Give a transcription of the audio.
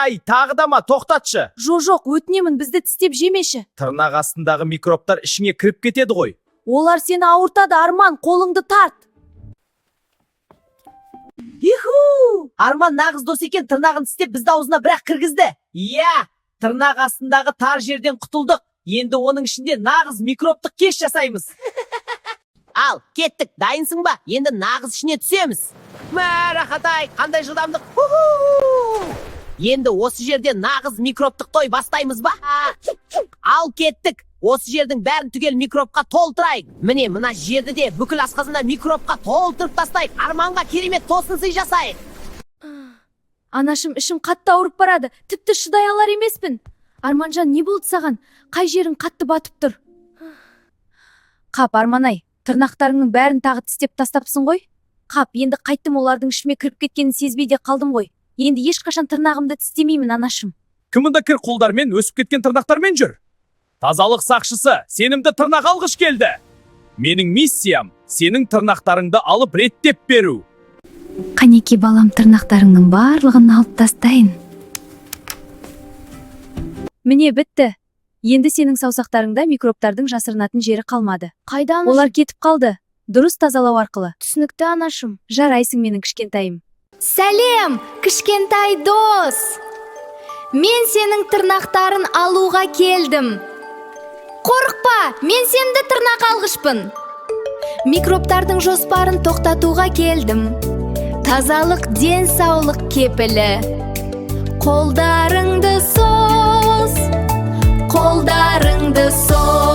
Ай, тағы да ма? Тоқтатшы. Жо, жоқ, өтінемін, бізді тістеп жемеші. Тырнақ астындағы микробтар ішіңе кіріп кетеді ғой. Олар сені ауыртады, Арман, қолыңды тарт. Иху! Арман нағыз дос екен, тырнағын тістеп, бізді аузына бірақ кіргізді. Иә, тырнақ астындағы тар жерден құтылдық. Енді оның ішінде нағыз микробтық кеш жасаймыз. Ал, кеттік, дайынсың ба? Енді нағыз ішіне түсеміз. Мә, рахатай, қандай жылдамдық. Ху-ху! Енді осы жерде нағыз микробтық той бастаймыз ба? Ал, кеттік. Осы жердің бәрін түгел микробқа толтырайық. Міне, мына жерді де бүкіл асқазанда микробқа толтырып тастайық. Арманға керемет тосын сый жасайық. Анашым, ішім қатты ауырып барады, тіпті шыдай алар емеспін. Арманжан, не болды саған? Қай жерің қатты батып тұр? Қап, Арманай, тырнақтарыңның бәрін тағы тістеп тастапсың ғой. Қап, енді қайттым, олардың ішіме кіріп кеткенін сезбей де қалдым ғой. Енді ешқашан тырнағымды тістемеймін, анашым. Кім мұнда кір қолдармен, өсіп кеткен тырнақтармен жүр? Тазалық сақшысы, сенімді тырнақ алғыш келді. Менің миссиям — сенің тырнақтарыңды алып, реттеп беру. Қанеки, балам, тырнақтарыңның барлығын алып тастайын. Міне, бітті. Енді сенің саусақтарыңда микробтардың жасырынатын жері қалмады. Қайда, анашым? Олар кетіп қалды. Дұрыс тазалау арқылы. Түсінікті, анашым. Жарайсың, менің кішкентайым. Сәлем, кішкентай дос! Мен сенің тырнақтарын алуға келдім. Қорықпа, мен сенді тырнақ алғышпын. Микробтардың жоспарын тоқтатуға келдім. Тазалық — денсаулық кепілі. Қолдарыңды соз, қолдарыңды соз.